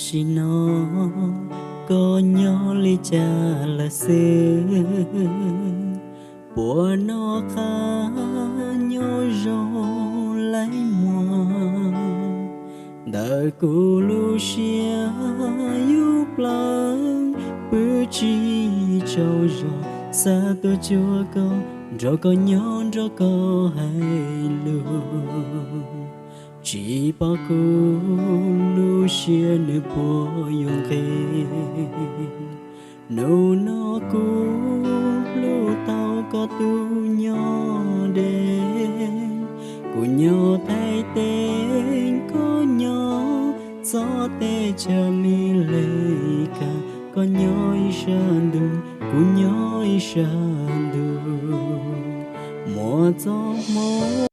Tam sim no koj nyob li cas lawm xwb? Puas noj qab nyob zoo laib muag? Ntawm kuv lub siab yus plawv pw tsis tsaug zog, xav tuaj cuag koj, nrog koj nyob nrog koj hais lus. Tsis paub kuv lub siab nws puas yuav nqig. Hnub no kuv hlub tau koj tus nyob deb, kuv nyob Thaib teb koj nyob txog teb chaws Mes Lis Kas, koj nyob ib sab ntug kuv nyob ib sab ntug. Muaj txoj hmoo